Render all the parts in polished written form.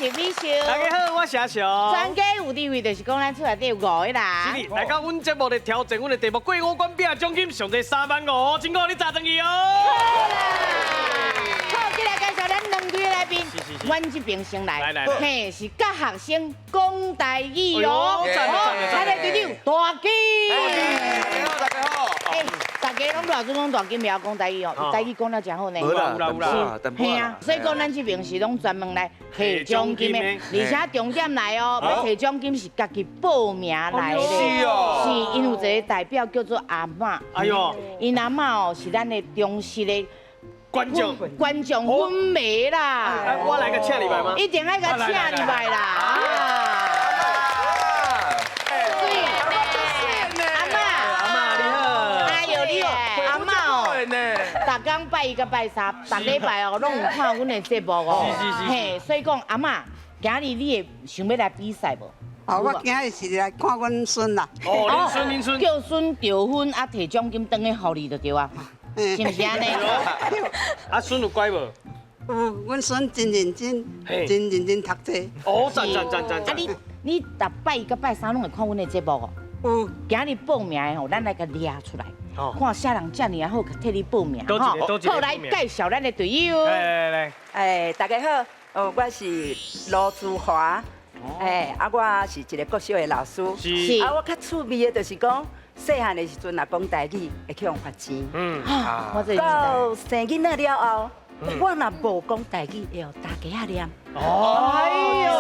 是美秀。大家好，我是阿雄。全家有智慧，就是講咱厝內底有五個人。是的，來到阮節目的挑戰，阮的題目過五關拼獎金，上濟3萬5，請講你炸轉去哦。好啦，好，今日介紹咱兩位來賓，阮這邊先來，來來來。嘿，是教學生講台語哦。哎呦，讚讚。咱的隊長大金。大家好，大家好。欸，大家攏老準講大金袂曉講台語哦，台語講得真好呢。無啦，有啦有啦。嘿啊，所以講咱這邊是攏專門來提獎金的，而且重點來哦，欲提獎金是家己報名來的。是哦。是𪜶有一個代表叫做阿嬤。哎呦，𪜶阿嬤哦是咱的忠實的觀眾，觀眾粉迷啦。我來個請入來嗎？一定愛共請入來啦。對，阿嬤，阿嬤你好。哎呦你好，阿嬤哦，逐工拜一佮拜三，逐禮拜哦，攏有看阮的節目哦。嘿，所以講阿嬤，今日你會想欲來比賽無？哦，我今日是來看阮孫啦。哦，恁孫恁孫。叫孫得分啊，提獎金轉去予你就對啊，是毋是按呢？啊，孫有乖無？有，阮孫真認真，真認真讀冊。哦，讚讚讚讚。啊，你逐拜一佮拜三攏會看阮的節目哦？有。今日報名的吼，咱來共掠出來，看啥人遮爾好，替你報名。好，好，來介紹咱的隊友。來來來，哎，大家好，哦，我是羅珠華，哎，啊，我是一個國小的老師。是。啊，我較趣味的就是講，細漢的時陣若講台語會去予罰錢。到生囡仔了後，我若無講台語，會予大家仔念。哦，哎呦，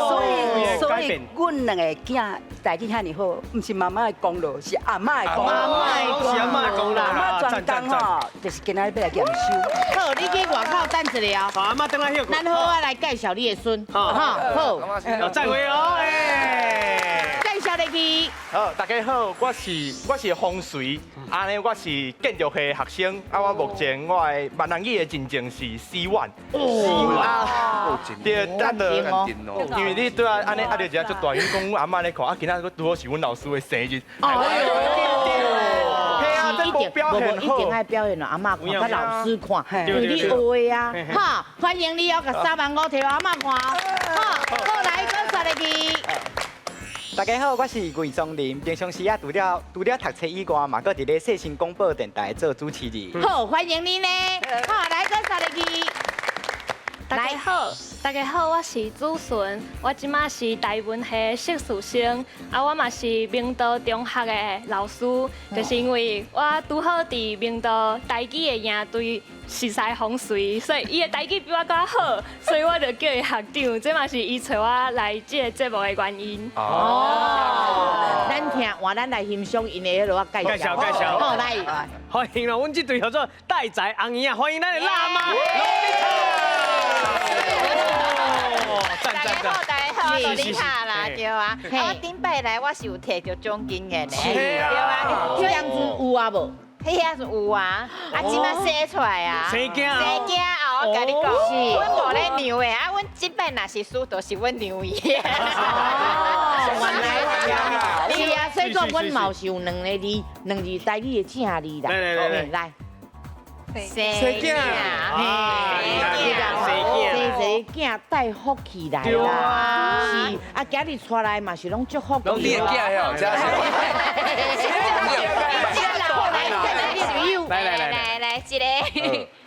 所以，阮兩個囝台語遐爾好，毋是媽媽的功勞，是阿嬤的功勞。阿嬤是阿嬤的功勞。阿嬤專工吼，就是今仔日欲來驗收。好，你去外口等一下哦。好，阿嬤等來歇。咱好啊，來介紹你的孫。好，好。再會哦。哎。介紹入去。好，大家好，我是風水，按呢我是建築系學生，啊，我目前我的閩南語的認證是 C1。哦。對，咱就因為你對啊，按呢壓力真足大，因為講阮阿嬤咧看，啊，今仔閣拄好是阮老師的生日。哎呦。嘿啊，這無表現一定愛表現予阿嬤看，佮老師看，因為你學的啊。哈，歡迎你哦，共3萬5提予阿嬤看。好，過來閣煞入去。大家好，我是魏宗林。平常時啊，除了讀冊以外，嘛閣佇咧世新廣播電台做主持人。好，歡迎你呢。好，來閣煞入去。大家好，大家好，我是子純，我這馬是台文系碩士生，啊，我嘛是明道中學的老師，就是因為我拄好佇明道台語的營隊熟似風隨，所以伊的台語比我閣好，所以我就叫伊學長，這嘛是伊揣我來這個節目的原因。哦，咱聽換咱來欣賞𪜶的彼落介紹。介紹介紹。好，來，歡迎咯，阮這隊叫做帶仔紅姨啊，歡迎咱的辣媽。大家好，大家好，羅麗塔啦，對啊。我頂擺來我是有提著獎金的呢，對啊。彼當陣有啊無？彼遐是有啊，啊，這馬生出來啊，生囝，生囝啊！我共你講，阮無咧讓的，啊，阮這擺若是輸，就是阮讓伊的。哦，原來是啊，所以講阮嘛是有兩個字，兩字台語的正字啦。來來來來。生囝，嘿，生一個囝帶福氣來啦，是啊，今日帶來嘛是攏祝福。攏你的囝哦，這是。來來來來來，一個。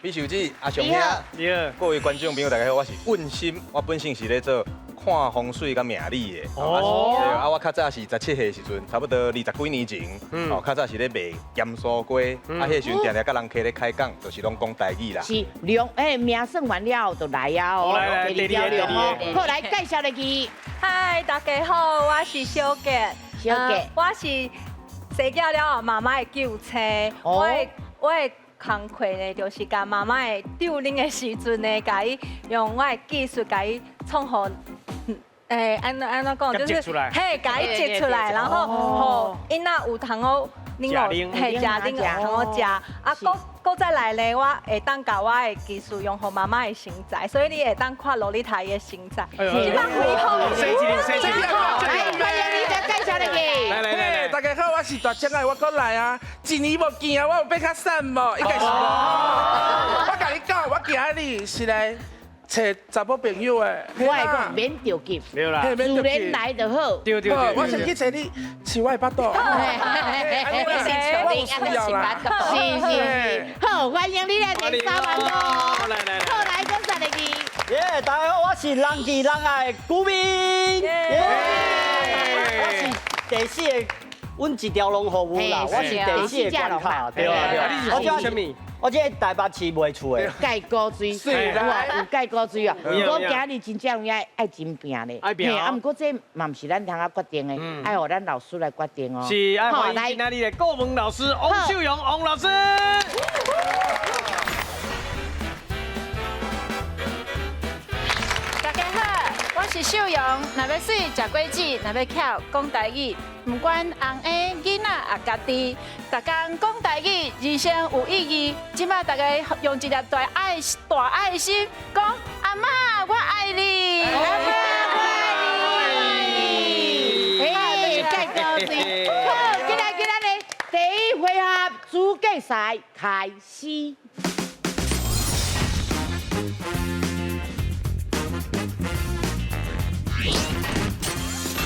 美秀姊，阿雄兄，你好，各位觀眾朋友大家好，我是問心，我本身是咧做看風水佮命理的。哦。啊，我較早是17歲時陣，差不多20幾年前，哦，較早是咧賣鹹酥雞，啊，彼個時陣定定佮人客咧開講，就是攏講台語啦。是，兩哎命算完了後就來啊哦，來來，第二哦，好，來介紹入去。嗨，大家好，我是小傑。小傑。我是生囝了後媽媽的救星，我的工課呢，就是共媽媽的丟奶的時陣呢，共伊用我的技術共伊創予，欸，按怎講，就是嘿，共伊擠出來，然後予囡仔有通好啉哦，嘿，食啉有通好食，啊，閣閣再來呢，我會當共我的技術用予媽媽的身材，所以你會當看洛麗塔的身材。這擺恢復，生一個，生一個，來，歡迎你來介紹入去。來來來，大家好，我是大叔仔，我閣來啊！一年無見啊，我有變較瘦無？應該是無。我共你講，我今仔日是來。揣查某朋友的。我会讲免着急，对啦，自然来就好。对对对，我先去揣你饲我的腹肚。我有需要啦。是是是，好，欢迎你来赚三万五。来来来，好，来，讲三个字。耶，大家好，我是人见人爱的古明。耶，我是第四个，阮一条龙服务啦，我是第四个关卡，对啊对啊。你是啥物？我这台北市卖厝的，盖高水，有有盖高水啊。我今日真正有影爱真拼咧，爱拼。啊，毋过这嘛毋是咱通啊决定的，爱予咱老师来决定哦。是，爱欢迎今仔日的顾问老师王秀荣王老师。大家好，我是秀荣。若欲媠，食果子；若欲巧，讲台语。毋管红婴、囡仔也家己，逐工讲台语，人生有意义。这摆大家用一粒大爱大爱心，讲阿嬷，我爱你。阿嬷，我爱你。哎，盖高水。好，今仔今仔日第一回合资格赛开始。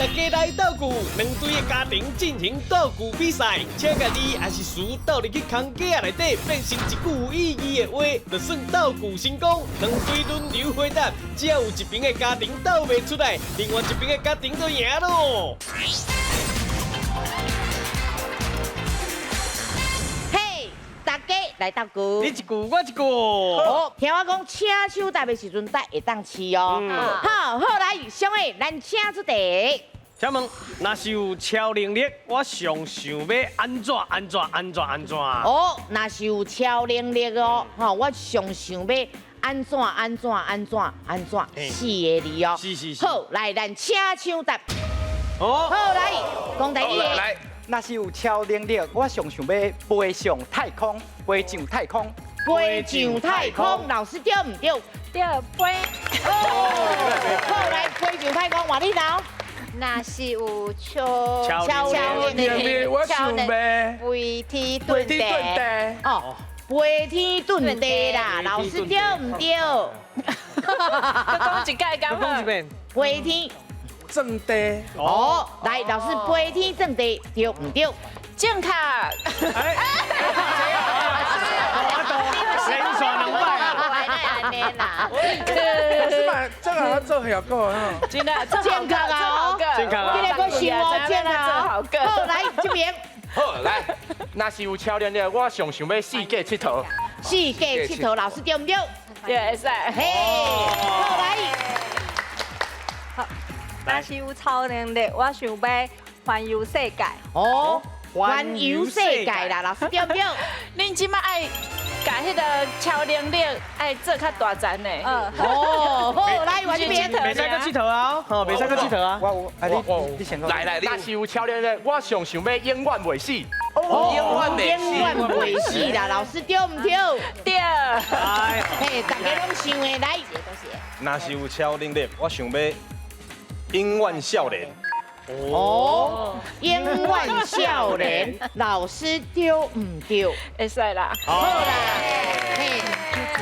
大家来斗句，两队的家庭进行斗句比赛，请共字抑是词斗入去空格仔内底，变成一句有意义的话，就算斗句成功。两队轮流回答，只要有一边的家庭斗袂出来，另外一边的家庭就赢咯。嘿，大家来斗句，你一句我一句。好，听我讲，请手答的时阵，才会当试哦。好，好来，上位，咱请出题。请问，若是有超能力，我上想欲按怎按怎按怎按怎？哦，若是有超能力哦，吼，我上想欲按怎按怎按怎按怎？四个字哦。是是是。好，来，咱请抢答。哦。好，来，讲台语。来，若是有超能力，我上想欲飞上太空，飞上太空。飞上太空，老师对毋对？对，飞。哦，好，来，飞上太空，换你老。若是有超超能力，我想欲飞天遁地。哦，飞天遁地啦，老师对毋对？阁讲一摆，讲一遍。飞天遁地。哦，来，老师飞天遁地对毋对？正确。连续两摆。老师嘛，这个做效果哈。真的，正确啊！正确啊！这个阁想哦，正确好个。好，来这边。好，来，若是有超能力，我上想欲四界𨑨迌。四界𨑨迌，老师对毋对？对，会使。嘿，好来。好，若是有超能力，我想欲环游世界。哦，环游世界啦，老师对毋对？恁这摆爱。共彼个超能力爱做较大层的。哦，好，来我这边。袂使阁𨑨迌啊，吼，袂使阁𨑨迌啊。我有，啊你你先讲。来来，若是有超能力，我上想欲永远袂死。哦，永远袂死啦，老师对毋对？对。嘿，大家拢想的来。若是有超能力，我想欲永远少年。哦，永远少年，老师对毋对？会使啦。好啦，嘿，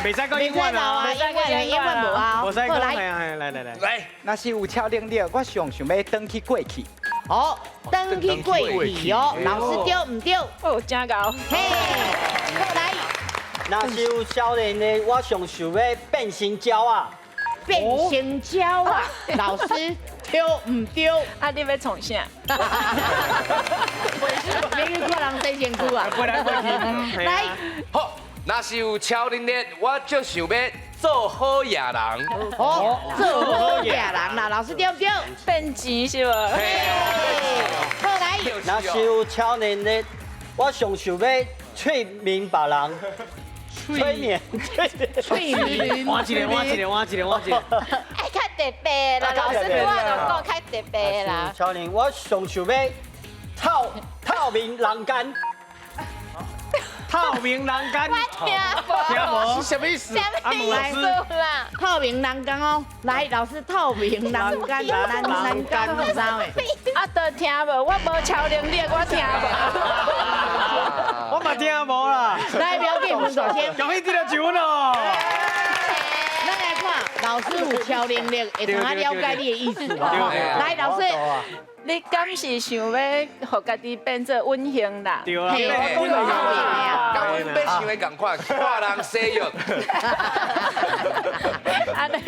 袂使讲永远啊，永远永远无啊。袂使讲，来来来来。来，若是有超能力，我上想欲转去过去。哦，转去过去哦，老师对毋对？哦，真𠢕。嘿，好来。若是有超能力，我上想欲变成鸟仔。变成鸟仔，老师对毋对？啊，你欲创啥？免去看人洗身躯啊！飞来飞去。来，好，若是有超能力，我就想欲做好野人。哦，做好野人啦，老师对毋对？变钱是无？好来。若是有超能力，我上想欲催眠别人。催眠，催眠，换一个，换一个，换一个，换一个。爱较特别啦，老师拄仔就讲较特别啦。超能，我上想欲透明人间。透明人间，我听无，听无，是什么意思？什么意思啦？透明人间哦，来，老师，透明人间，人人间是啥话？啊，都听无，我无超能力，我听无。我嘛听无啦。来，不要紧，吴首先。恭喜得到一分哦。咱来看老老師有超能力，會通啊了解你的意思嘛？來，老師，你敢是想欲予家己變做隱形啦？對啊，佮阮欲想的仝款，看人洗浴。按呢，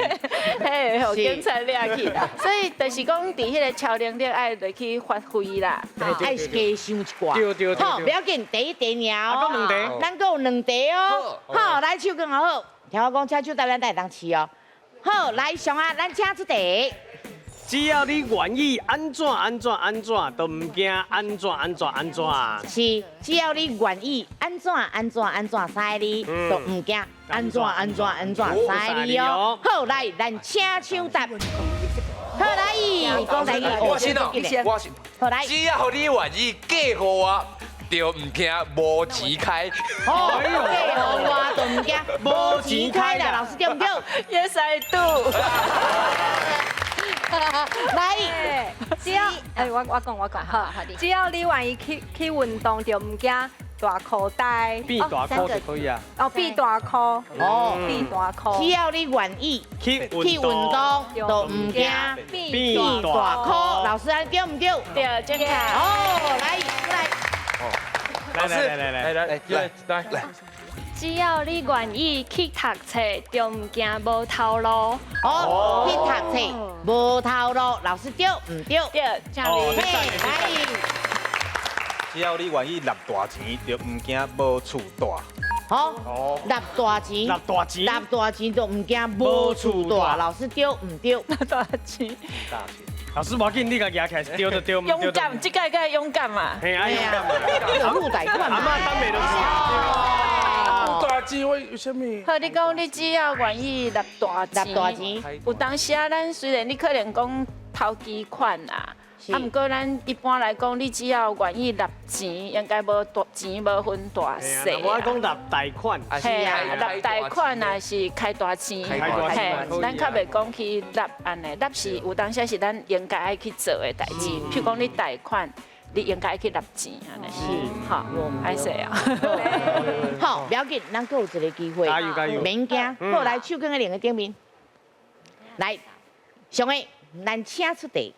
嘿，予警察掠去啦。所以就是講，佇彼个超能力愛落去發揮啦，愛加想一寡。對對對。好，不要緊，第一題爾哦。閣兩題。咱閣有兩題哦。好，來手更好。聽我講，請手台咱會當試哦。好，來上啊，咱請出題。只要你願意按怎按怎按怎，都毋驚按怎按怎按怎。是，只要你願意按怎按怎按怎三个字，都毋驚按怎按怎按怎三个字哦。好，來，咱請搶答。好來，講台語。我先哦，我先。好來，只要你願意嫁予我，就毋驚無錢開。哦，嫁予我就毋驚無錢開啦，老師對毋對？Yes I do。來，只要哎，我講好，只要你願意去運動，就毋驚大箍袋。變大箍就可以啊。哦，變大箍。哦，變大箍。只要你願意去運動，就毋驚變大箍。老師，對毋對？對，正確。哦，來來。來來來來來來來來。只要你願意去讀冊，就毋驚無頭路。哦，去讀冊無頭路，老師對毋對？對，正確。來，只要你願意納大錢，就毋驚無厝住。好，納大錢，納大錢，納大錢就毋驚無厝住。老師對毋對？納大錢。大錢。老師，無要緊，你共舉起來，對就對，勇敢，這個叫勇敢嘛。嘿啊，勇敢嘛。有貸款嘛。阿嬤等袂落去。大錢我有啥物？好，你講你只要願意納大錢，納大錢。有當時啊，咱雖然你可能講頭期款啦，啊，毋過咱一般來講，你只要願意納錢，應該無大錢無分大細。我講納貸款，嘿啊，納貸款啊是開大錢，嘿，咱較袂講去納按呢，納是有當時是咱應該愛去做的代誌，譬如講你貸款。你應該去納錢按呢，是，好，歹勢啊。好，不要緊，咱閣有一个機會，加油加油，免驚。好，來手囥佇兩个頂面，來，上个，咱請出題。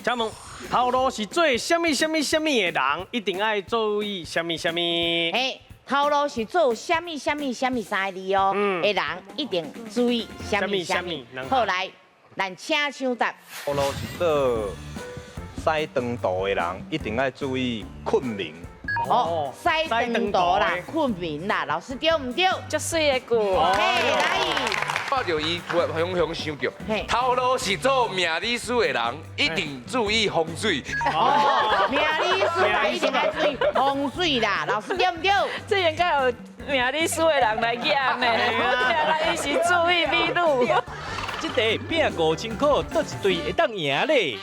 請問，頭路是做啥物啥物啥物的人，一定愛注意啥物啥物？嘿，頭路是做啥物啥物啥物三个字哦，的人一定注意啥物啥物。好，來，咱請搶答。頭路是做駛長途的人，一定愛注意睏眠。哦，駛長途啦，睏眠啦，老師對毋對？足媠的句。嘿，來。看著伊，雄雄想著，頭路是做命理師的人，一定注意風水。哦，命理師啦，一定愛注意風水啦，老師對毋對？這應該有命理師的人來講呢，我聽伊是注意美女。這題拼5000塊，佗一隊會當贏咧？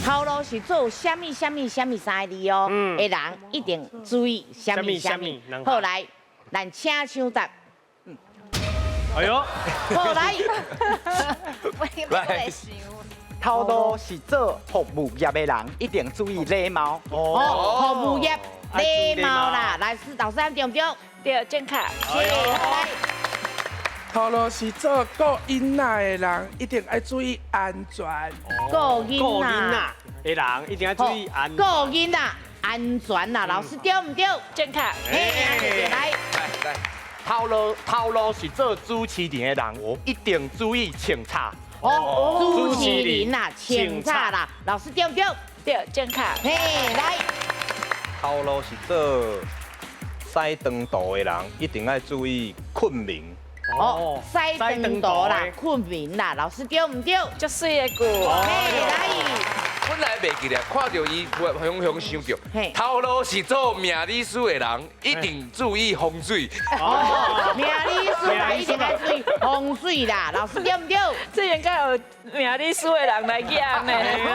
頭路是做啥物啥物啥物三个字哦，的人一定注意啥物啥物。好，來，咱請搶答。哎呦，好來，來，頭路是做服務業的人，一定注意禮貌。哦，服務業禮貌啦，來，老師對毋對？對，正確。來。頭路是做顧囡仔的人，一定愛注意安全。顧囡仔的人一定愛注意安。顧囡仔安全啦，老師對毋對？正確。來來來，頭路是做主持人的人，一定注意穿插。哦，主持人啦，穿插啦，老師對毋對？對，正確。嘿，來。頭路是做駛長途的人，一定愛注意睏眠。哦，駛長途啦，睏眠啦，老師對毋對？足媠的句。嘿，來。本來袂記得，看著伊雄雄想著，頭路是做命理師的人，一定注意風水。哦，命理師啦，一定愛注意風水啦，老師對毋對？這應該有命理師的人來講呢，我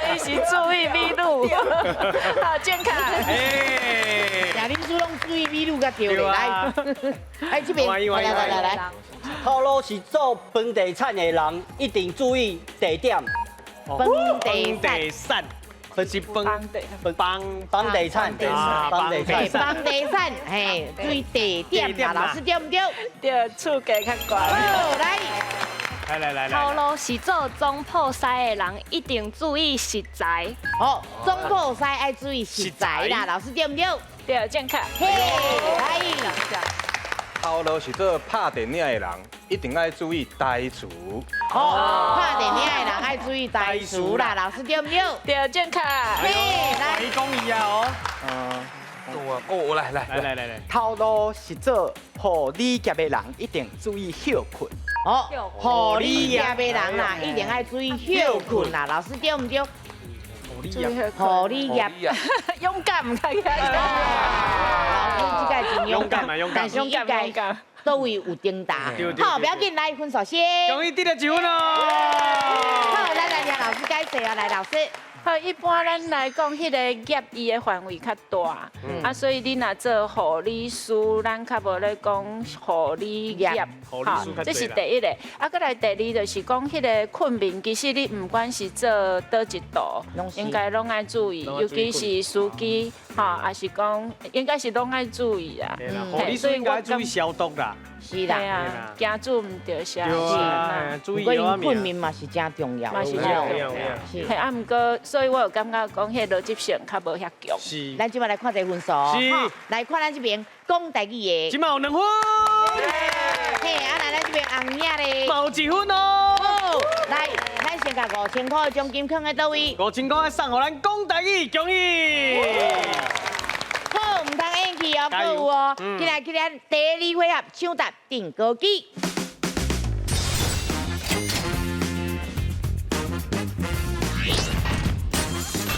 聽伊是注意美女。好，正確。命理師攏注意美女較對咧，來，哎這邊，來來來來，頭路是做房地產的人，一定注意地點。房地產，就是房房房地產，房地產，房地產，嘿，注意地點啦，老師對毋對？對，厝價較懸。好，來。來來來來，頭路是做總鋪師的人，一定注意食材。哦，總鋪師愛注意食材啦，老師對毋對？對，正確。嘿，來。頭路是做拍電影的人，一定愛注意台詞。哦，拍電影的人愛注意台詞啦，老師對毋對？對，正確。嘿，來。你講伊啊哦。哦，來來來來來來。頭路是做護理業的人，一定注意歇睏。哦，護理業的人啦，一定愛注意歇睏啦，老師對毋對？護理業，勇敢，老師這個真勇敢，但是應該佗位有頂大。好，不要緊，來分數先。恭喜得了一分哦。好，來來，聽老師解釋啊，來老師。好，一般咱來講，彼个業伊的範圍較大，啊，所以你若做護理師，咱較無咧講護理業，好，這是第一個。啊，閣來第二就是講，彼个睏眠，其實你毋管是做佗一道，應該攏愛注意，尤其是司機，吼，抑是講應該是攏愛注意啊。護理師應該注意消毒啦。是啦，驚煮毋著啥，是注意啊。睏眠嘛是真重要，嘛是真重要。是，啊，毋過，所以我有感覺講，彼个邏輯性較無遐強。是。咱這擺來看一個分數。是。來看咱這邊講台語的。這擺有兩分。嘿，啊來咱這邊紅領咧。嘛有一分哦。來，咱先共5000箍的獎金囥佇佗位。5000箍送予咱講台語，恭喜。好，毋通演戲哦，閣有哦。進來去咱第二回合搶答訂歌機。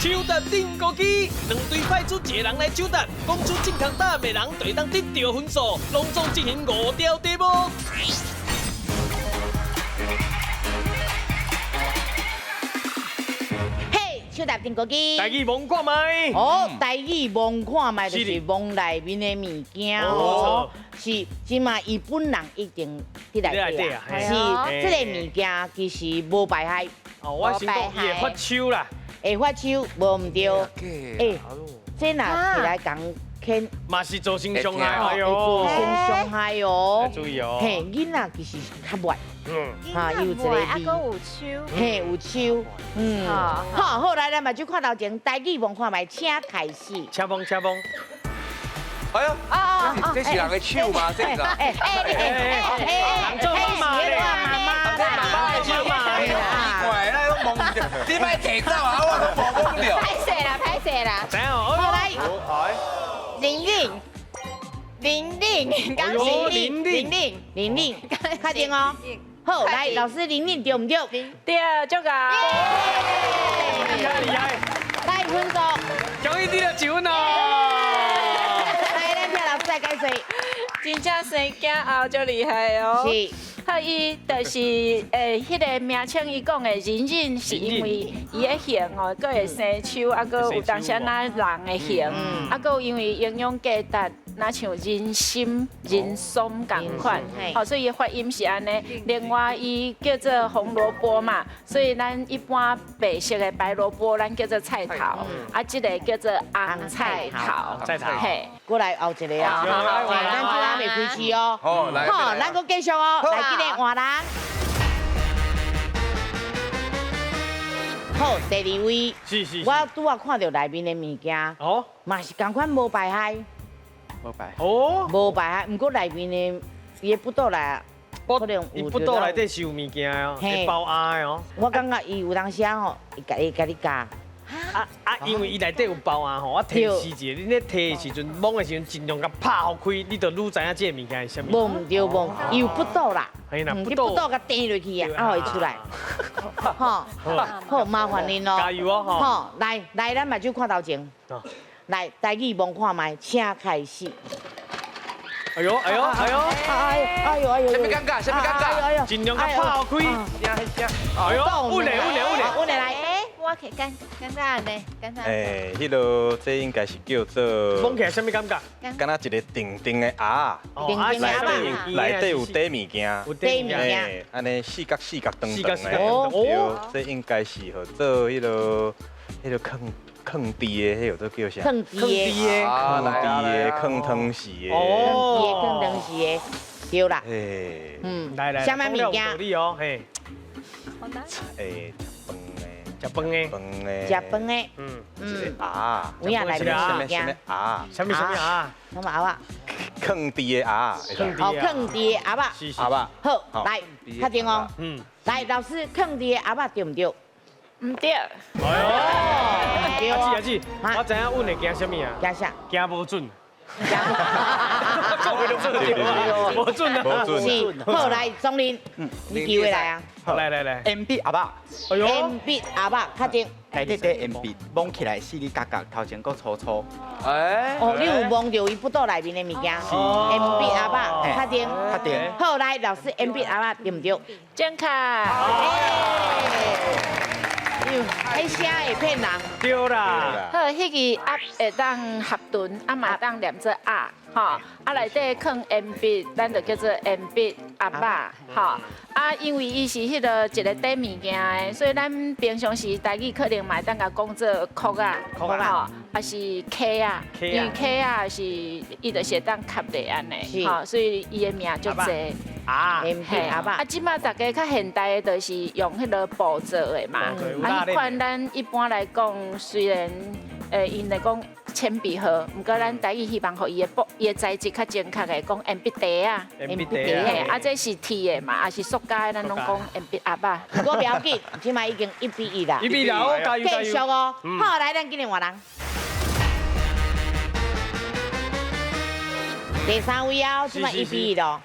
搶答訂歌機，兩隊派出一個人來搶答，講出正確答案的人就會當得著分數。攏總進行5條題目。搶答訂歌機。台語摸看覓。哦，台語摸看覓就是摸內面的物件哦。是，這馬伊本人一定佇內底啊。是，這個物件其實無排害。哦，我先講伊會發臭啦。會發臭，無毋對。欸，這若摕來共牽，嘛是造成傷害，會造成傷害哦。注意哦。嘿，囡仔其實較袂。嗯，哈，有一個味，閣有手，嘿，有手，嗯，好，好，來，咱目睭看頭前，台語摸看覓，請開始。請摸，請摸。哎呦，這是人的手嗎？這個。哎哎哎哎，人做媽媽咧，媽媽媽的手嘛，奇怪，那攏摸毋著，你莫提走啊，我攏無摸著。歹勢啦，歹勢啦。知影哦。來，玲玲，玲玲，剛是玲玲玲玲玲，確定哦。好，來，老師玲玲對毋對？對，足夠。厲害厲害。來分數。恭喜得了一分哦。來，咱聽老師來解說。真正生囝後足厲害哦。是。好，伊就是彼个名稱，伊講的忍忍是因為伊的形哦，閣會生手，啊，閣有當時若人的形，啊，閣因為營養價值，若像人參、人參仝款，好，所以伊發音是按呢。另外，伊叫做紅蘿蔔嘛，所以咱一般白色的白蘿蔔，咱叫做菜頭，啊，這个叫做紅菜頭。菜頭。嘿，過來後一個啊，咱這還未開始哦。好，來。好，咱閣繼續哦，來這個換人。好，第二位，是，我拄仔看著內面的物件，哦，嘛是仝款無排害，無排，哦，無排害，毋過內面的伊的腹肚內，可能伊腹肚內底是有物件的哦，會包壓的哦。我感覺伊有當時吼，會共伊共你教。啊啊！因為伊內底有包壓吼，我提示一下，你咧提的時陣，摸的時陣盡量共拍予開，你就愈知影這個物件是啥物。無毋對無，伊有腹肚啦，你腹肚共掟落去啊，啊，予伊出來。吼，好麻煩恁咯。加油哦！吼，來來，咱目睭看頭前。來，台語摸看覓，請開始。哎呦哎呦哎呦哎呦哎呦！啥物尷尬？啥物尷尬？哎呦，盡量共拍予開。哎呦，穩嘞穩嘞穩嘞，穩嘞來。我可感感覺按呢，感覺。欸，彼个這應該是叫做。摸起來啥物感覺？敢若一個長長的鴨，長長的鴨內底有底物件，有底物件，按呢四角四角長長的，哦，對，這應該是號做彼个彼个囥囥猪的，彼个叫啥？囥猪的，囥猪的，囥汤匙的。哦，囥汤匙的，对啦。嗯，来来，啥物物件？哦，嘿。食饭的，饭的，食饭的，一个鸭，有影内面物件，鸭，啥物啥物鸭？啥物鸭仔？囥猪的鸭，哦，囥猪的鸭仔，鸭仔，好，来，确定哦，来，老师，囥猪的鸭仔对毋对？毋对。哎呦，阿姊阿姊，我知影阮会惊啥物啊？惊啥？惊无准。无准啊！无准。是，好来，总理，你机会来啊！来来来，鉛笔盒仔，哎呦，铅笔盒仔，确定。内底这铅笔摸起来细腻角角，头前阁粗粗。哎，哦，你有摸到伊腹肚内面的物件？铅笔盒仔，确定。确定。好，来，老师，铅笔盒仔对毋对？正确。彼声会骗人。对啦。好，彼个鸭会当合顿，啊嘛会当念做鸭，吼。啊内底囥铅笔，咱就叫做铅笔鸭仔，吼。啊，因为伊是彼个一个底物件的，所以咱平常时台语可能嘛会当共讲做壳仔，吼，抑是壳仔，因为壳仔是伊就是会当合咧按呢，吼，所以伊的名足济。啊，嘿，啊，这马大家较现代的，就是用彼个布做的嘛。啊，彼款咱一般来讲，虽然𪜶来讲铅笔盒，毋过咱台语希望予伊的布、伊的材质较正确的，讲鉛笔袋仔。铅笔袋仔。啊，这是铁的嘛，抑是塑胶的，咱拢讲铅笔盒仔。不过不要紧，这马已经1比1啦。1比1哦，加油加油。继续哦，好，来，咱今日换人。第三位啊，这马1比1咯。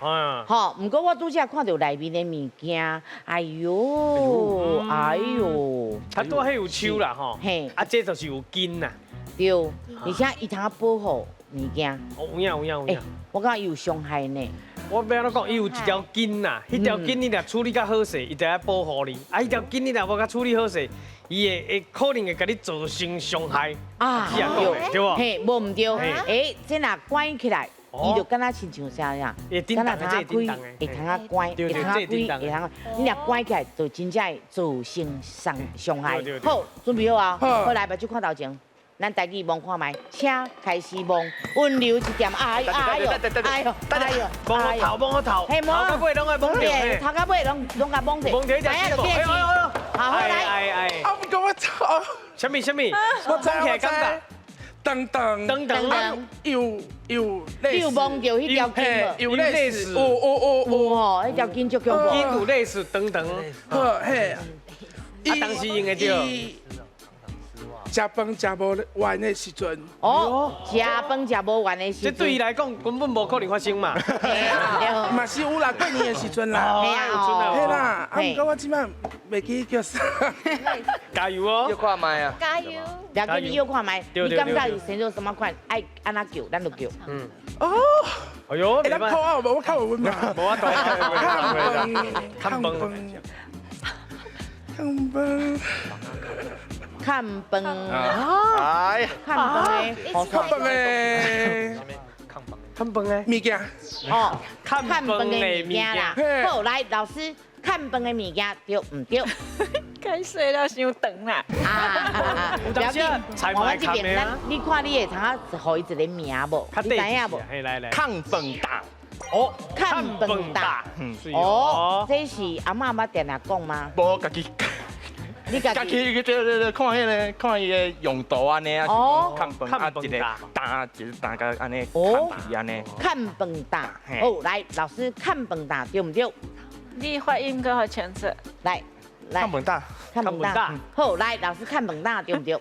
好，毋过我拄才看到内面的物件，哎呦，哎呦，他拄彼有手啦吼，嘿，啊，这就是有筋啦。对，而且伊通保护物件。哦，有影有影有影。我感觉伊有伤害呢。我欲按怎讲，伊有一条筋啦，彼条筋你若处理较好势，伊就爱保护你；啊，彼条筋你若无共处理好势，伊会可能会共你造成伤害。啊，对无？嘿，无毋对。欸，这若关起来。伊就敢若亲像啥呀？敢若通仔开，会通仔关，会通仔开，会通。你若关起来，就真正会造成伤伤害。好，准备好啊！好，来，目睭看头前，咱台语摸看觅，请开始摸，温柔一点。哎呦，哎呦，哎呦，哎呦，摸头，摸头，嘿，头到尾拢爱摸著，头到尾拢拢共摸著，摸著一条，好，好来，啊，毋过我操，啥物啥物？我知起来感觉。噔噔噔噔，有有你有摸著彼条筋无？有类似，有有有有吼，彼条筋足恐怖。筋有类似噔噔。好嘿，啊，当时用会著。食饭食无完的时阵。哦，食饭食无完的时阵。这对伊来讲根本无可能发生嘛。嘛是有啦，过年的时阵啦。嘿啊，嘿啦，啊，毋过我这摆袂记叫啥。加油哦！约看觅啊！加油！要紧，你约看觅，你感觉伊生做什么款？爱按怎叫，咱就叫。嗯。哦。哎呦，会当哭啊？无，我较有温嘛。无我懂。看饭。看饭。看饭。哎呀。看饭的。看饭的。看饭的。物件。哦，看饭的物件啦。好，来，老师，看饭的物件对毋对？开始了，伤长啦。啊，不要紧，我们这边咱，你看你会通啊，予伊一个名无？你知影无？来来。看饭担。哦，看饭担。哦，这是阿嬷捌定定讲吗？无，家己。你家己去这看彼个，看伊的用途按呢啊，看饭啊，一个担，一个担共按呢，哦，按呢。看饭担。好，来，老师看饭担对毋对？你发音阁较清楚。来。看饭担，看饭担，好，来，老师看饭担对毋对？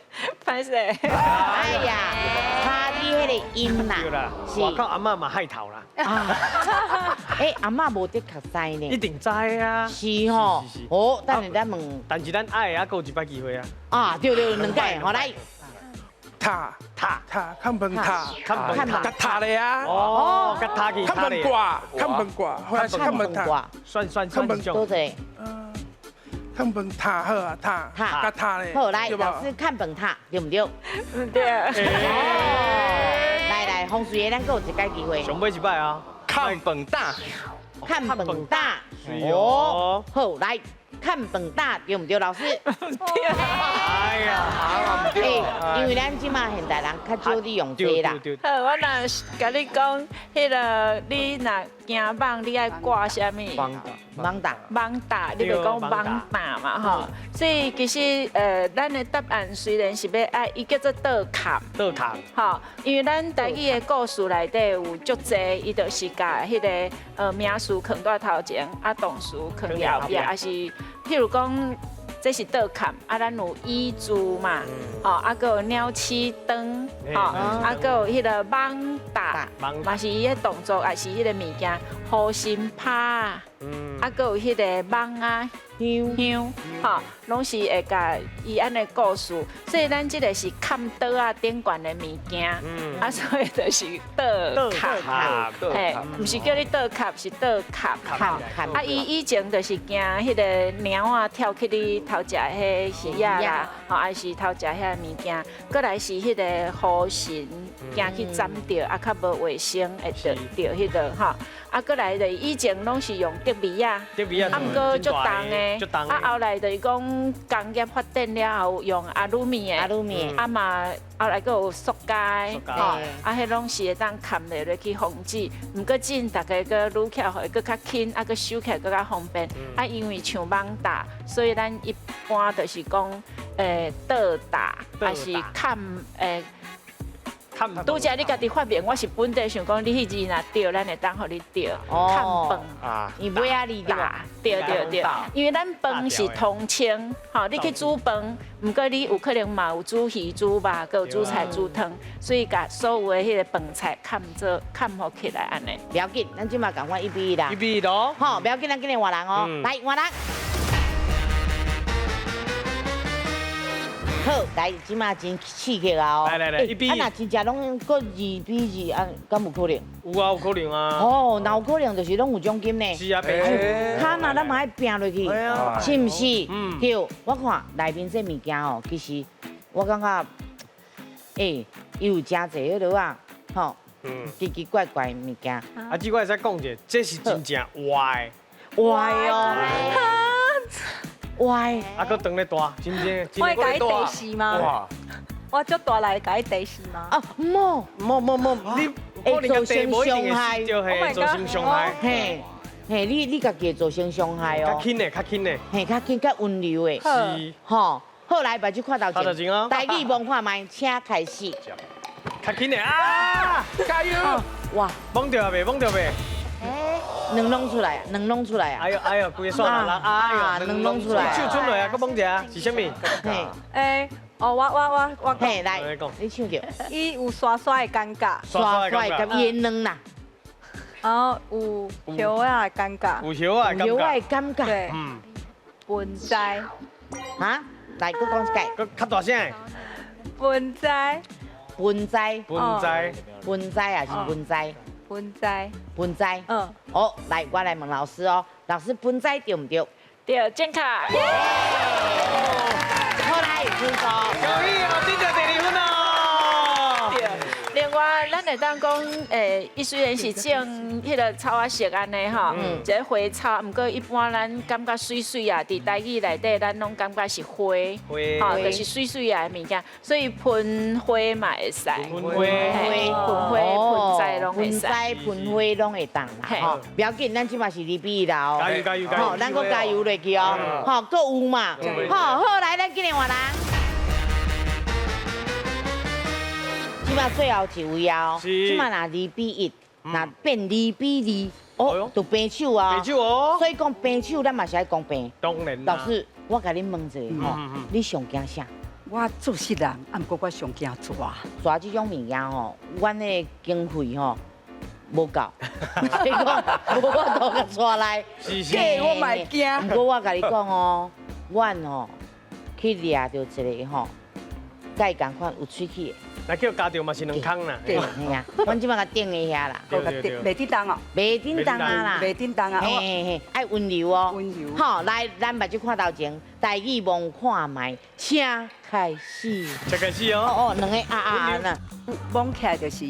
歹势。哎呀，差你彼个音啦。对啦，我靠，阿嬷嘛害头啦。哎，阿嬷无的确知呢。一定知啊。是吼。哦，等下咱问。但是咱爱还阁有一摆机会啊。啊，对对，两摆，好来。塔塔塔，看饭塔，看饭塔，共塔咧啊！哦，共塔去，看饭挂，看饭挂，或者是看饭塔，算算算，多谢。看饭塔好啊，塔塔塔咧。好，来，老师看饭塔对毋对？对。来来，风水的咱阁有一摆机会。上尾一摆啊！看饭担，看饭担。哦，好，来，崁饭搭对毋对，老师？对。哎呀，对，因为咱这马现代人较少利用这啦。好，我若共你讲，彼个你若惊蠓，你爱挂啥物？蠓搭。蠓搭，你袂讲蠓搭嘛吼？所以其实咱的答案虽然是欲爱，伊叫做倒崁。倒崁。吼，因为咱台语的故事内底有足济，伊就是共彼个名词囥佇头前，啊动词囥佇后壁，抑是譬如讲，这是倒崁，啊咱有椅子嘛，吼，啊阁有鸟鼠灯，吼，啊阁有彼个蠓搭，嘛是伊的动作，抑是彼个物件，雨神拍，啊阁有彼个蠓仔香香，吼，攏是会共伊按呢故事，所以咱这个是崁桌仔顶悬的物件，啊所以就是倒崁，嘿，毋是叫你倒崁，是倒崁，啊伊以前就是惊彼个猫仔跳去你偷食彼鱼仔啦，吼，抑是偷食遐物件，阁来是彼个雨神惊去沾著，啊较无卫生会著著彼个吼，啊阁来就是以前攏是用竹篾仔，啊毋过足重的，啊后来就是讲工业发展了后用阿鲁米的，阿鲁米，啊嘛后来阁有塑胶的，吼，啊彼攏是会当崁落去防止。毋过这逐家阁愈巧，予伊阁较轻，啊阁收起来阁较方便。啊因为像蠓搭，所以咱一般就是讲，倒搭，抑是崁拄才你家己发明，我是本底想讲，你彼字若对，咱会当予你对。崁饭啊，伊尾仔字对对对对，因为咱饭是通称，吼，你去煮饭，毋过你有可能嘛有煮鱼、煮肉，阁有煮菜、煮汤，所以共所有的彼个饭菜崁做崁予起来按呢。不要紧，咱这马共款1比1啦。1比1咯。好，不要紧，咱紧来换人哦，来换人。好，来，这马真刺激啊！哦，来来来，1比1。啊，若真正拢阁2比2，啊，敢有可能？有啊，有可能啊。哦，若有可能就是拢有奖金呢。是啊，卡嘛，咱嘛爱拼落去，是毋是？嗯。对，我看内面这物件哦，其实我感觉，欸，伊有真济彼落啊，吼，奇奇怪怪的物件。啊，这我会使讲一下，这是真正活的。活的哦。歪，啊，阁长咧大，真正。我会共伊提示吗？哇！我足大来共伊提示吗？啊，莫莫莫莫，你会造成伤害，造成伤害。嘿，嘿，你家己会造成伤害哦。较轻的，较轻的。嘿，较轻，较温柔的。是。吼，好来，目睭看头前。看头前哦。台语摸看觅，请开始。较轻的啊！加油！哇！摸著未？摸著未？两弄出来，两弄出来啊！哎呦哎呦，规个线啦，哎呦，两弄出来，手伸落啊，阁摸一下，是啥物？嘿，欸，哦，我嘿，来，你唱著。伊有刷刷的感觉，刷刷的感觉，伊软啦。然后有叶仔的感觉，有叶仔的感觉，叶仔的感觉，对，嗯，盆栽，哈，来，阁讲一摆，阁较大声。盆栽，盆栽，盆栽，盆栽啊，是盆栽。盆栽，盆栽，嗯，哦，来，我来问老师哦，老师盆栽对毋对？对，正确。好来，分数。恭喜哦，得到第二分哦。对，另外，咱会当讲，伊虽然是种彼个草仔色按呢吼，一个花草，毋过一般咱感觉媠媠啊，伫台语内底，咱拢感觉是花，吼，就是媠媠啊的物件，所以盆花嘛会使，盆花，盆花、盆栽拢会使，盆栽、盆花拢会当啦，吼，不要紧，咱这马是2比1啦哦，加油加油加油，吼，咱阁加油落去哦，吼，阁有嘛，吼，好来，咱紧来换人。这马最后一位啊，这马若2比1，若变2比2，哦，就平手啊。平手哦。所以讲平手，咱嘛是爱公平。当然。老师，我共你问一下吼，你上惊啥？我做事人，啊，毋过我上惊蛇。蛇这种物件吼，阮的经费吼无够，所以讲无法度共带来。是是。我嘛会惊。毋过我共你讲哦，阮吼去掠著一个吼，佮伊仝款有喙齿的。来叫加著嘛是两空啦。对，嘿啊，阮这马共顶一下啦。袂振动哦。袂振动啊啦。袂振动啊。嘿嘿嘿，爱温柔哦。温柔。好，来，咱目睭看头前，台语摸看觅，请开始。请开始哦。哦哦，两个啊啊啊啦。摸起来就是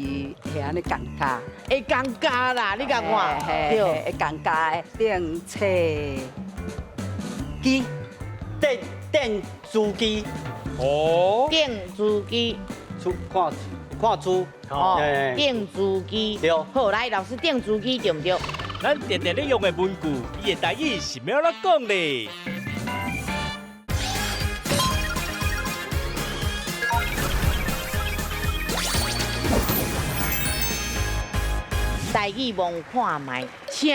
会按呢尴尬。会尴尬啦，你共看。对，会尴尬的。顶册。机，电子机。哦。电子机。书看看书。哦。电子机。对。好，来，老师，电子机对毋对？咱定定咧用的文具，伊的台语是欲按怎讲咧？台语摸看觅，请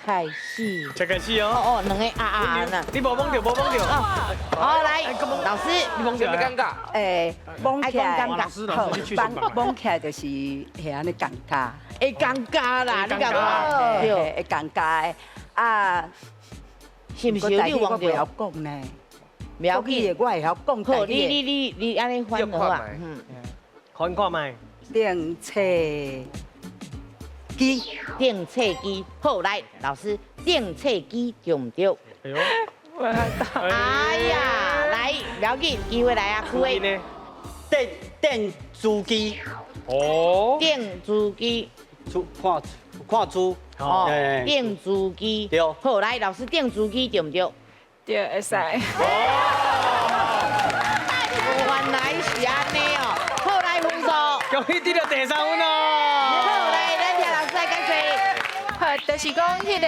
开始。请开始哦。哦哦，两个啊啊啊！你无摸著，无摸著。好，来，老师，你摸著。尴尬。欸，摸起来，老师，老师，好，摸起来就是会按呢尴尬。会尴尬啦，你感觉？对，会尴尬的。啊，是毋是？你有我袂晓讲呢。袂晓记，我会晓讲。好，你按呢翻好啊。嗯。翻看觅。订册机，订册机，好，来，老师，订册机对毋对？哎呦，哎呀，来，不要紧，机会来啊，机会。电子机。哦。电子机。书看看书。哦。电子机。对。好，来，老师，电子机对毋对？对，会使。原来是按呢哦。好，来分数。恭喜得到第三分哦。就是讲，彼个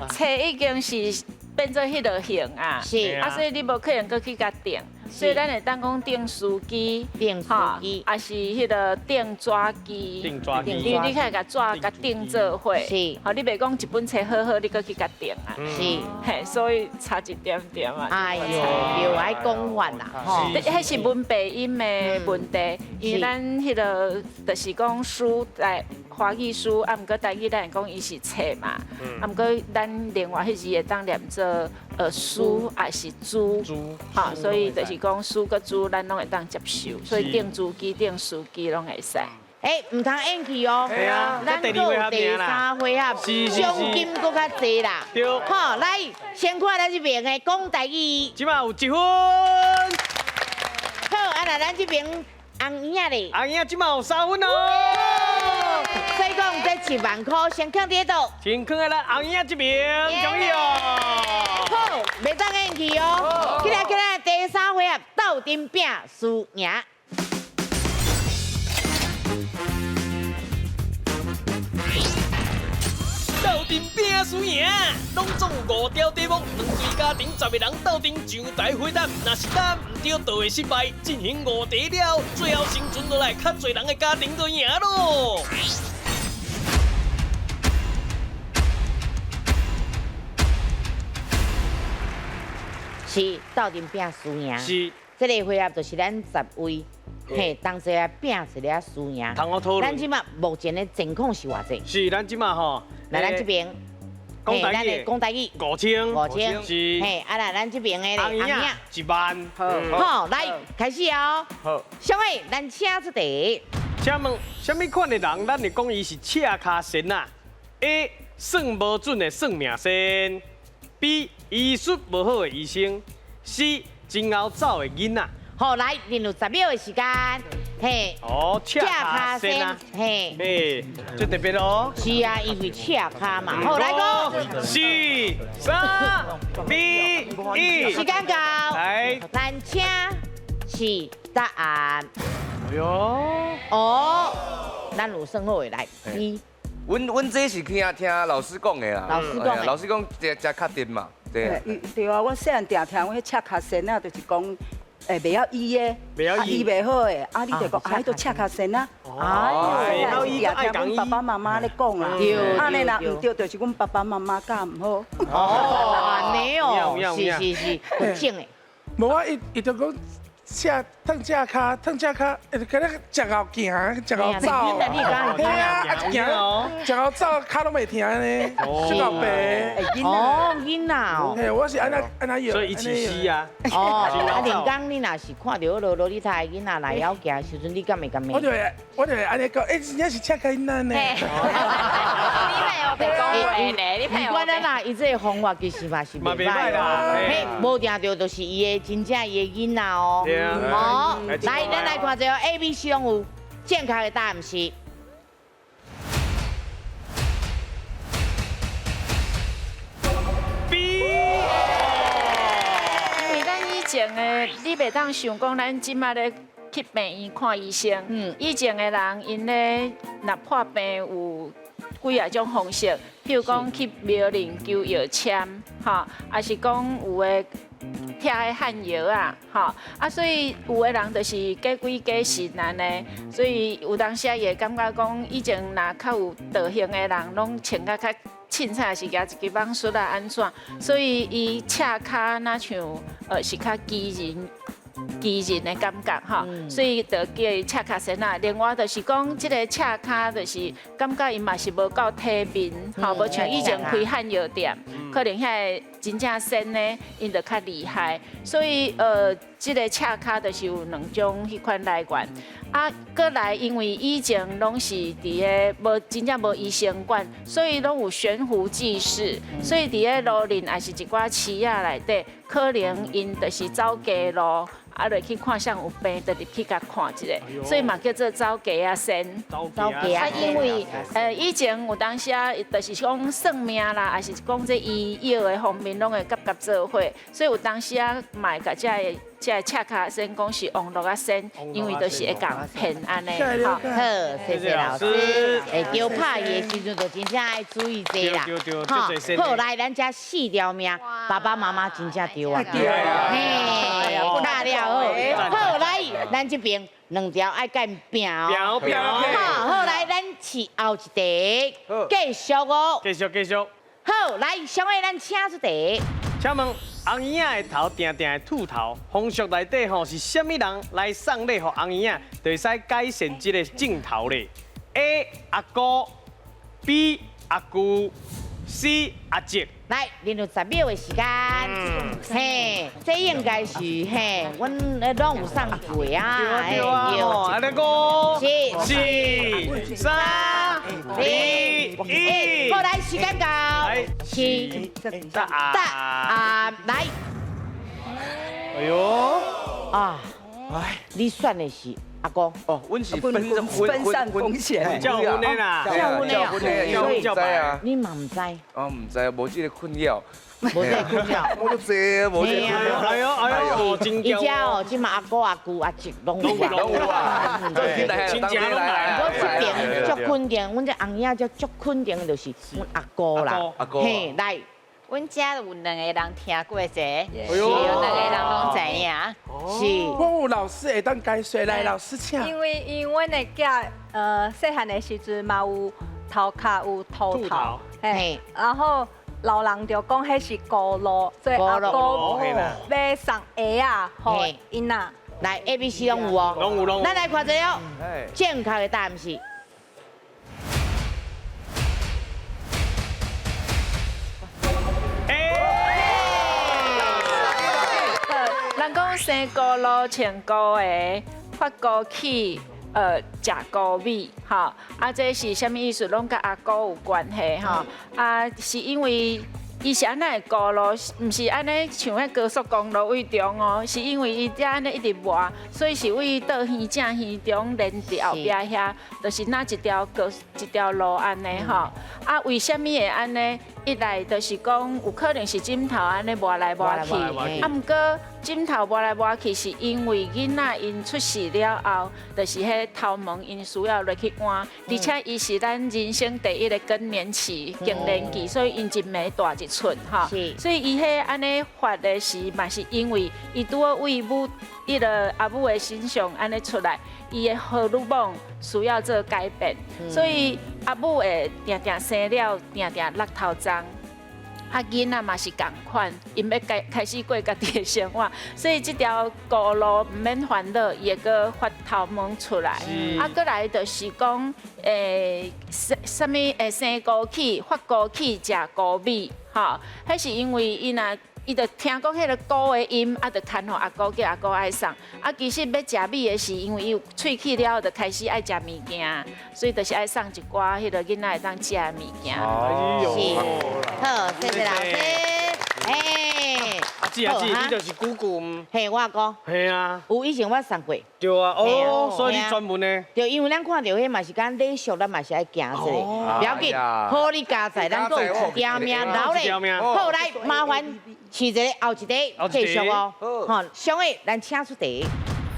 册已经是变做彼个型啊，是啊，所以你无可能阁去共订，所以咱会当讲订书机，订书机，抑是彼个订纸机，订纸机，你较会共纸共订做伙，是，吼，你袂讲一本册好好，你阁去共订啊，是，嘿，所以差一点点啊。哎呦，对，爱讲法啦，吼，彼是文白音的问题，因为咱彼个就是讲书来。华语书，啊，毋过台语咱会讲伊是册嘛，啊，毋过咱另外彼字会当念做书，抑是书，哈，所以就是讲书佮书，咱拢会当接受，所以订书机、订书机拢会使。欸，毋通演去哦，对啊，咱阁有第三回合，奖金阁较济啦。对，好，来，先看咱这边的讲台语，这马有1分。好，啊，那咱这边红婴仔咧，红婴仔这马有3分哦。所以讲，这1万块先囥伫佗？先囥在咱红婴仔这边，恭喜哦！好，袂当演去哦。起来起来，第三回合斗阵拼输赢。斗阵拼输赢，拢总有5条题目，两队家庭10个人斗阵上台回答，若是答毋对，就会失败。进行5题了，最后生存落来较济人的家庭就赢咯。是斗阵拼输赢。是。这个回合就是咱10位，嘿，同齐来拼一个输赢。咱这马目前的情况是偌济？是，咱这马吼。来，咱这边，咱的讲台语5000，5000是。嘿，啊啦，咱这边的红婴1万。好，来开始哦。好。小伟，咱请出题。请问，啥物款的人，咱会讲伊是赤跤仙啊？A. 算无准的算命仙。B. 医术无好的医生。C. 真𠢕走的囡仔。好，来，进入10秒的时间。嘿，哦，赤跤仙啊，嘿，嘿，这特别哦。是啊，因为赤跤嘛。好，来讲。4、3、2、1，时间到。来，咱请是答案。哎呦，哦，咱有算好的来。一，阮这是听老师讲的啦。老师讲的。老师讲这确定嘛。对。对啊，我细汉定听，阮彼赤跤仙啊，就是讲。欸，袂晓医的，啊医袂好的，啊你就讲，啊彼都赤跤仙啊。哎，晓医爱听阮爸爸妈妈咧讲啦，按呢若毋对，就是阮爸爸妈妈教毋好。哦，按呢哦，是是是，有种的。无我伊就讲。赤烫赤跤，烫赤跤，会就敢若食𠢕行，食𠢕走。嘿啊，啊行，食𠢕走，跤拢袂疼呢，足够白。哦，囡仔哦。嘿，我是按那按那所以一起死啊。哦，啊，连讲你若是看著落落你他的囡仔来晓行时阵，你敢会敢骂？我就会按呢讲，欸，真正是赤跤囡仔呢。你配我白讲话呢？你配我。不管啦，伊这个方法其实嘛是袂歹啦。嘿，无定著就是伊的真正伊的囡仔哦。好，来，咱来看这个 A、B、C 拢有正确的答案是 B。前的你袂當想講，咱這馬咧去病院看醫生。以前的人𪜶咧若破病有幾仔種方式，譬如講去廟裡求藥籤，吼，抑是講有的拆彼漢藥仔，吼，啊，所以有的人就是假鬼假神按呢，所以有當時伊會感覺講，以前若較有道行的人，攏穿甲較凊彩，是舉一支艋蟀啊按怎，所以伊赤跤若像是較奇人。奇人的感覺吼，所以就叫伊赤跤仙仔。另外就是講，這个赤跤就是感覺伊嘛是無夠體面，吼，無像以前開漢藥店，可能遐个真正仙的，𪜶就較厲害。所以這个赤跤就是有兩種彼款來源。啊，閣來因為以前攏是佇个無真正無醫生管，所以攏有懸壺濟世，所以佇个路裡也是一寡市仔內底，可能𪜶就是走街路。啊，落去看啥有病，就入去共看一下，所以嘛叫做走街仔仙。走街仔。啊，因為以前有當時啊，就是講算命啦，抑是講這醫藥的方面，攏會佮佮做伙，所以有當時啊，嘛會共這个這个赤跤仙講是王路仔仙，因為就是會共騙按呢。好，謝謝老師。會著拍伊的時陣，就真正愛注意這啦。好，好來，咱這四條命，爸爸媽媽真正著啊。嘿，打了好，好來，咱這邊兩條愛共拼哦。拼拼。好，好來，咱試後一題，繼續哦。繼續繼續。好，來，小偉，咱請出題。請問紅嬰仔的頭定定會禿頭，風俗內底吼是啥物人來送禮予紅嬰仔，就會使改善這个症頭咧？A 阿姑，B 阿舅，C 阿叔。來，恁有10秒的時間。嘿，這應該是嘿，阮攏有送過啊。對啊，對啊。按呢五、四、三、二、一。好，來，時間到。是。答案來。哎喲。啊。哎，你選的是阿公。哦，阮是分散風險，教訓的啦，教訓的，教訓教白。你嘛毋知？我毋知，無這个困擾。無這个困擾。我都知，無這个困擾。哎喲哎喲，真伊遮哦，這馬阿姑阿舅阿叔攏有啊。攏有啊。親戚攏來。我這邊足肯定，阮這紅嬰仔足肯定就是阮阿姑啦。阿姑。嘿，來。阮遮有兩个人聽過這，是有兩個人攏知影。是，我有老師會當解說，來，老師請。因為阮的囝，細漢的時陣嘛有頭殼有禿頭，嘿，然後老人就講彼是咕嚕，所以阿姑欲送鞋仔予𪜶仔。來 A、B、C 攏有哦，攏有攏有。咱來看這個，正確的答案是。人講生咕嚕穿孤鞋，發孤起，食孤米，吼，啊，這是啥物意思？攏佮阿姑有關係，吼，啊，是因為伊是按怎會咕嚕，毋是按呢像彼高速公路位中哦，是因為伊遮按呢一直磨，所以是為倒耳正耳中連佇後壁遐，就是若一條高一條路按呢，吼，啊，為啥物會按呢？一來就是講有可能是枕頭按呢磨來磨去，啊，毋過枕頭磨來磨去是因為囡仔𪜶出世了後，就是彼頭毛𪜶需要落去換，而且伊是咱人生第一个更年期、更年期，所以𪜶一暝大一寸吼，所以伊彼按呢發的是嘛是因為伊拄好為母彼个阿母的身上按呢出來，伊的荷爾蒙需要做改變，所以阿母會定定生了，定定落頭鬃。啊，囡仔嘛是仝款，𪜶欲開始過家己的生活，所以這條孤路毋免煩惱，伊會閣發頭毛出來。啊，閣來就是講，啥物生孤起、發孤起、食孤米，吼，彼是因為伊若伊就聽講彼个孤的音，啊，就牽予阿姑叫阿姑愛送。啊，其實欲食米的是，因為伊有喙齒了後，就開始愛食物件，所以就是愛送一寡彼个囡仔會當食的物件。是，好，謝謝老師。哎，阿姊阿姊，你就是姑姑毋？嘿，我阿姑。嘿啊。有以前我送過。對啊，哦，所以你專門的。對，因為咱看著彼嘛是講禮俗，咱嘛是愛行一下。不要緊，好你佳哉，咱閣有一條命留咧。好，來麻煩。饲一个后一个继续哦。好，上个咱请出题。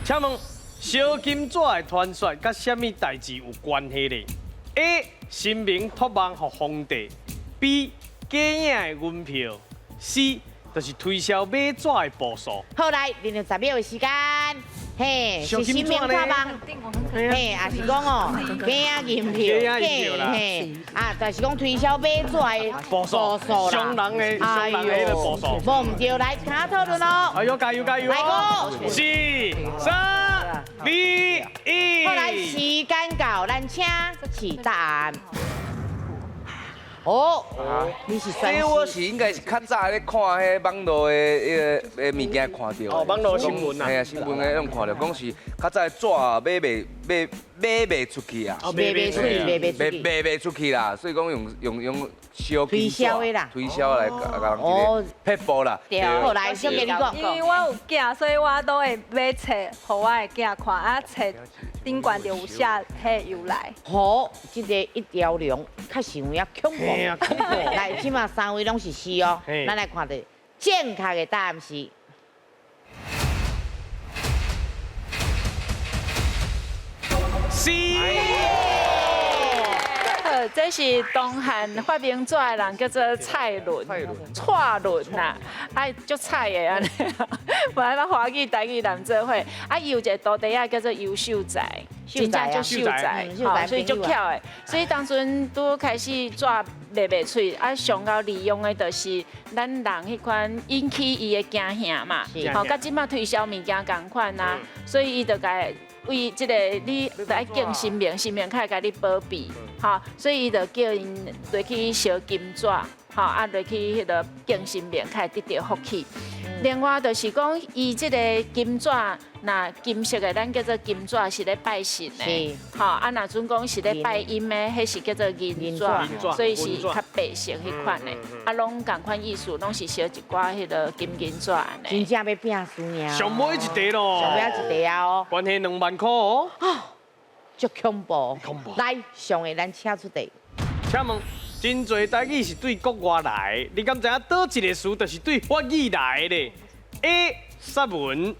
请问烧金纸的传说佮啥物代志有关系咧？A. 神明托梦予皇帝；B. 假影的银票；C. 就是推销买纸的步数。好，来，连续10秒的时间，嘿，是神明托梦，嘿，也是讲哦，假影银票，嘿，啊，就是讲推销买纸的步数，伤人的，伤人的步数。无毋对，来，卡讨论咯。哎呦，加油加油！来，五、四、三、二、一。好，来，时间到，咱请起答案。哦，你是选？这我是应该是较早咧看彼网路的彼个物件看到。哦，网路新闻啊。嘿啊，新闻的拢看到，讲是较早纸买袂买买袂出去啊。卖袂出去，卖袂出去。卖袂出去啦，所以讲用烧推销的啦，推销来共人一个撇步啦。对，好来，小杰你讲。因为我有囝，所以我都会买册予我的囝看，啊册顶悬就有写彼由来。好，这个一条龙确实有影恐怖。来，这马三位拢是是哦，咱来看著正确的答案是。 C。好，这是东汉发明纸的人叫做蔡伦，蔡伦呐，啊，足菜的按呢，本来华语、台语南做伙，啊，伊有一个徒弟仔叫做尤秀才，真正足秀才，吼，所以足巧的。所以当阵拄开始纸卖袂出，啊，上后利用的就是咱人彼款引起伊的惊吓嘛，吼，佮这马推销物件仝款啊，所以伊就共。为这个你爱敬神明，神明较会共你保庇，吼，所以伊就叫𪜶落去烧金纸，吼，啊落去彼个敬神明，较会得著福气。另外就是讲，伊这个金纸，若金色的，咱叫做金纸，是咧拜神的，吼，啊若准讲是咧拜阴的，彼是叫做银纸，所以是较白色彼款的，啊，拢仝款意思，拢是烧一寡彼个金银纸按呢。真正欲拼输赢。上尾一题咯。上尾一题啊哦。关系2万块哦。啊，足恐怖。恐怖。来，上个咱请出题。请问。真济台语是对国外来，你敢知影佗一个词就是对法语来的？A. 杀文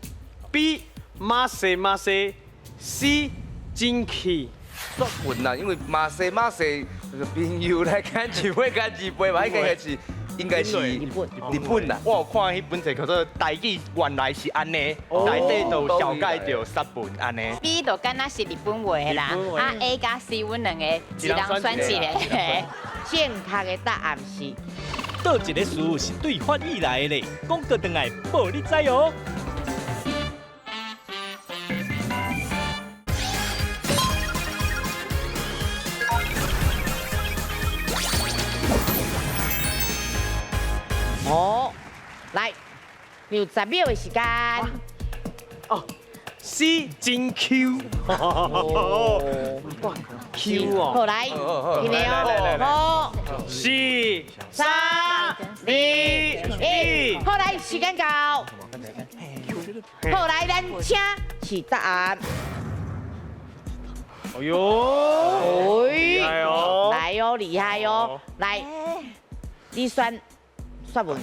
，B. 马西马西，C. 真气。杀文啦，因为马西马西朋友来干一杯干一杯嘛，应该是应该是日本日本啦。我有看彼本册叫做《台语原来是按呢》，内底就有绍介著杀文按呢。 B 就敢若是日本话啦，啊 A 佮 C 阮两个一人选一个。正确的答案是，佗一个词是对法语来的咧，讲过转来报你知哦。哦，来，你有10秒的时间。哦，C 真 Q。哇，Q 哦。好来，听到哦。五、四、三、二、一，好来，时间到。好来，咱请起答案。哎呦，厉害哦，来哦，厉害哦，来，你选说文。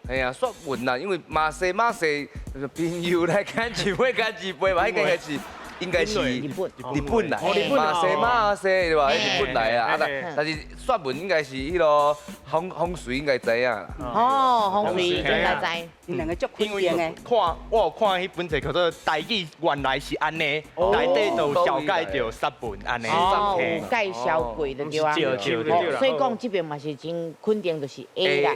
哎呀，说文啦，因为马西马西朋友来干一杯干一杯嘛，应该是。应该是日本，日本来，马西马西对吧？日本来啊，啊但但是说文应该是彼个风风水应该知影啦。哦，风水应该知。𪜶两个足肯定的。看，我有看彼本册叫做《台语原来是按呢》，内底就有绍介著杀文按呢。哦，有介绍过就对啊。所以讲这边嘛是真肯定就是 A 啦。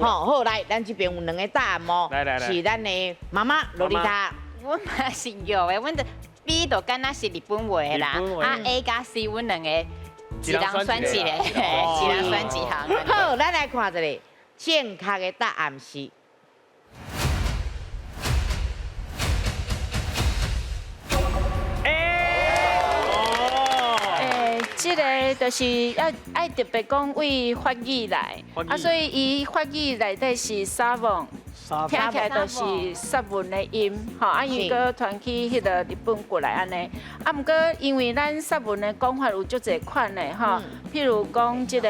好，好来，咱这边有两个答案哦。是咱的妈妈萝莉塔。我嘛是有的，阮就。B 就敢若是日本话啦，啊 A 佮 C 阮两个一人选一个，一人选一项。好，咱来看一下正确的答案是。这个就是要爱特别讲为法语来，啊，所以伊法语内底是沙文。听起来就是杀文的音，吼，啊，伊阁传去彼个日本过来按呢，啊，毋过因为咱杀文的讲法有足济款的，吼，譬如讲这个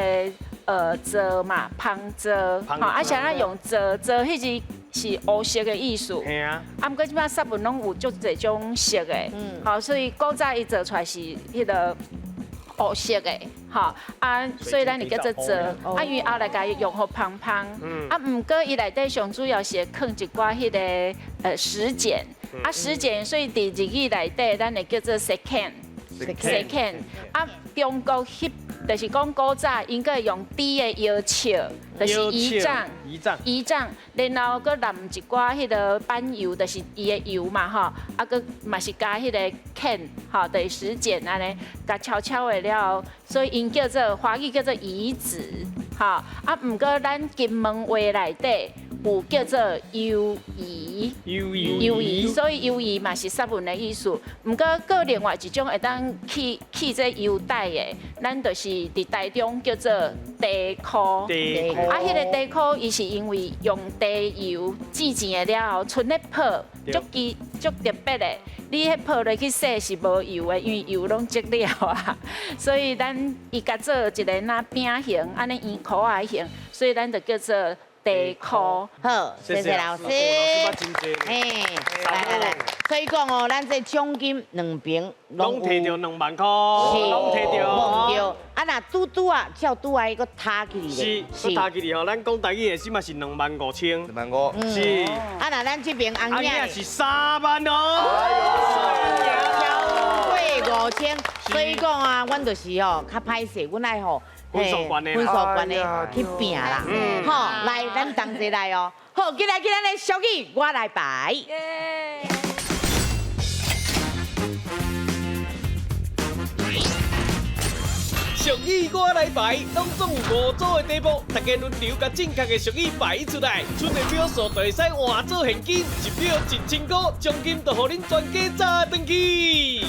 做嘛，芳做，吼，啊是按怎用做做彼字是乌色的意思。啊，毋过这摆雪文攏有足濟種色的，吼，所以古早伊做出來是彼个烏色的，吼，啊，所以咱就叫做做，啊，因為後來共伊用予芳芳，啊，毋過伊內底上主要是會囥一寡彼个食鹼，啊，食鹼，所以佇日語內底咱會叫做石鹼，石鹼，啊，中國彼就是講古早𪜶閣會用豬的藥笑，就是胰臟，胰臟，胰臟，然後閣淋一寡彼个板油，就是伊的油嘛吼，啊，閣嘛是加彼个鹼，吼，就是食鹼按呢，共敲敲的了後，所以𪜶叫做華語叫做胰子，吼，啊，毋過咱金門話內底有叫做魷魚，魷魚，魷魚，所以魷魚嘛是雪文的意思。毋過，閣另外一種會當去去這腰帶的，咱就是佇台中叫做茶箍。啊，彼个茶箍伊是因為用茶油煮煎的了後，賰咧泡，足奇足特別的。你彼泡落去洗是無油的，因為油攏積了啊。所以咱伊共做一个若餅形，按呢圓箍仔形，所以咱就叫做茶箍。好，謝謝老師。嘿，來來來，所以講哦，咱這獎金兩邊攏提著2萬塊，攏提著。對。啊，若拄拄啊，照拄啊，閣塌起來。是，閣塌起來吼，咱講台語的時嘛是2萬5千。2萬5。是。啊，若咱這邊紅領是3萬哦。超過5千，所以講啊，阮就是吼較歹勢，阮愛吼。分數懸的，分數懸的去拼啦，好，來，咱同齊來哦。好，進來，進來，咱俗語，我來排。俗語我來排，攏總有5組的題目，大家輪流共正確的俗語排出來，剩的票數就會使換做現金，一票1000塊，獎金就予恁全家紮轉去。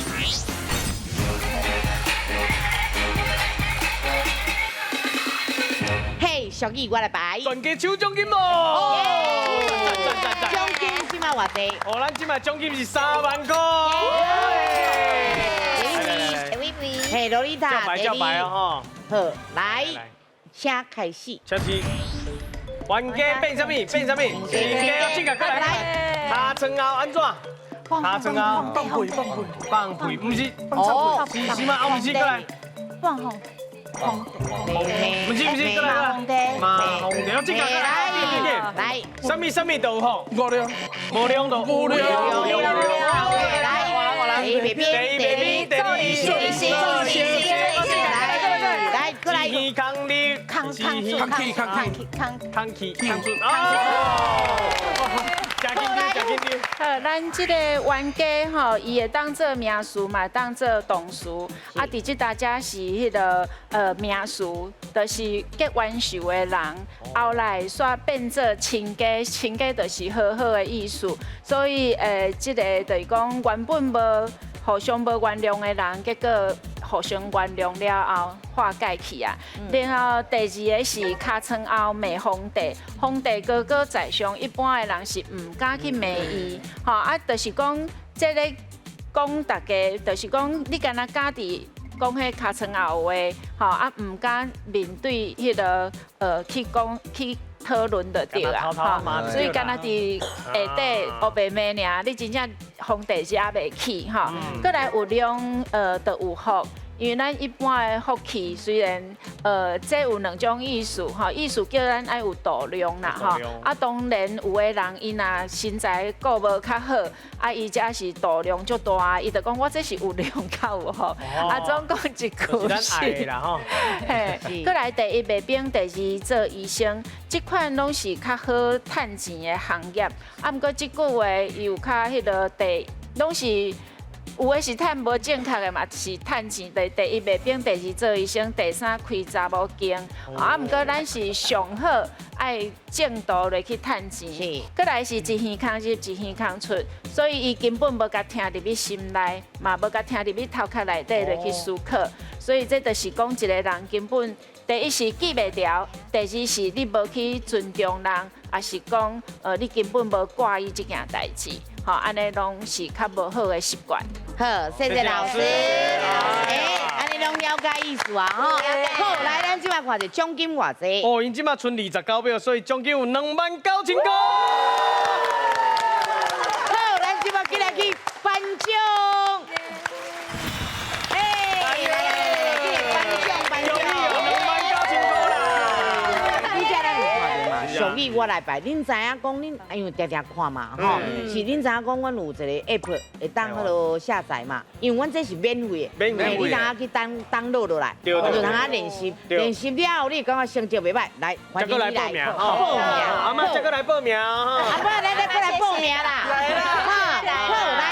嘿，俗語我來排。全家抽獎金無？獎金這擺偌濟？哦，咱這擺獎金是3萬塊。嘿，羅麗塔，照牌哦，好，來，請開始。請起。冤家變啥物？變啥物？冤家，這個過來。尻川後按怎？尻川後放屁，放屁，放屁，毋是，哦，是嗎？哦，毋是，過來。放紅。毋是毋是，過來過來。馬紅地，這個過來，來。啥物啥物都有吼？五量，無量都無量。來，第一邊，第二邊，第三，來，過來。一空二，空空空空氣，空氣，空氣，空出。哦。好，咱這個冤家吼，伊會當做名詞嘛，當做動詞。啊，佇這大家是彼个名詞，就是結冤仇的人，後來煞變做親家，親家就是好好的意思。所以這个就是講原本無互相無原諒的人，結果互相原諒了後化解去啊。然後第二个是尻川後罵皇帝，皇帝高高在上，一般的人是毋敢去罵伊，吼啊，就是講這个講大家，就是講你敢若家己講彼尻川後話，吼啊，毋敢面對彼个去講去討論就對啦，吼，所以敢若佇下底烏白罵爾，你真正皇帝是猶袂起吼。閣來有量，就有福。因為咱一般的福氣雖然，這有兩種意思，吼，意思叫咱愛有度量啦，吼。啊，當然有的人伊若身材顧無較好，啊，伊才是度量足大，伊就講我這是有量較有福。啊，總共一句是。嘿，閣來第一賣兵，第二做醫生，這款攏是較好趁錢的行業。啊，毋過這句話伊有較彼个第，攏是。有的是趁無正確的嘛，是趁錢。第一賣兵，第二做醫生，第三開查某間。啊，毋過咱是上好愛正途來去趁錢。閣來是一耳空入，一耳空出，所以伊根本無共聽入去心內，嘛無共聽入去頭殼內底來去思考。所以這就是講一個人根本第一是記袂牢，第二是你無去尊重人，抑是講你根本無掛意這件代誌。吼，按呢攏是較無好的習慣。好，謝謝老師。欸，按呢攏了了解意思啊吼。好，來，咱這擺看者獎金偌濟？哦，𪜶這擺賰29票，所以獎金有29,000塊。好，咱這擺緊來去頒獎。哎，來來來來，緊來頒獎頒獎。29,000塊啦！你這咱有看著嘛？俗語我來拜，恁知影講恁因為定定看嘛，吼，是恁知影講阮有一個 app 會當彼落下載嘛？因為阮這是免費的，免費，你通去 download 落來，就通啊練習，練習了後你感覺成績袂䆀，來，歡迎你來報名，報名，阿媽這個來報名，阿媽來來過來報名啦，來啦，好，來，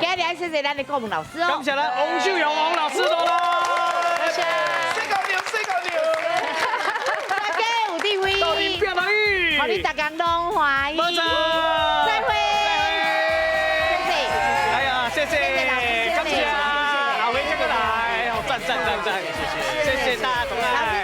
今日愛謝謝咱的顧問老師哦，感謝咱王秀蓉王老師多啦，謝謝，大家有智慧，予恁逐家攏歡喜，再會，謝謝，哎呀，謝謝，感謝，後尾這個來，讚讚讚讚，謝謝，謝謝大家同愛。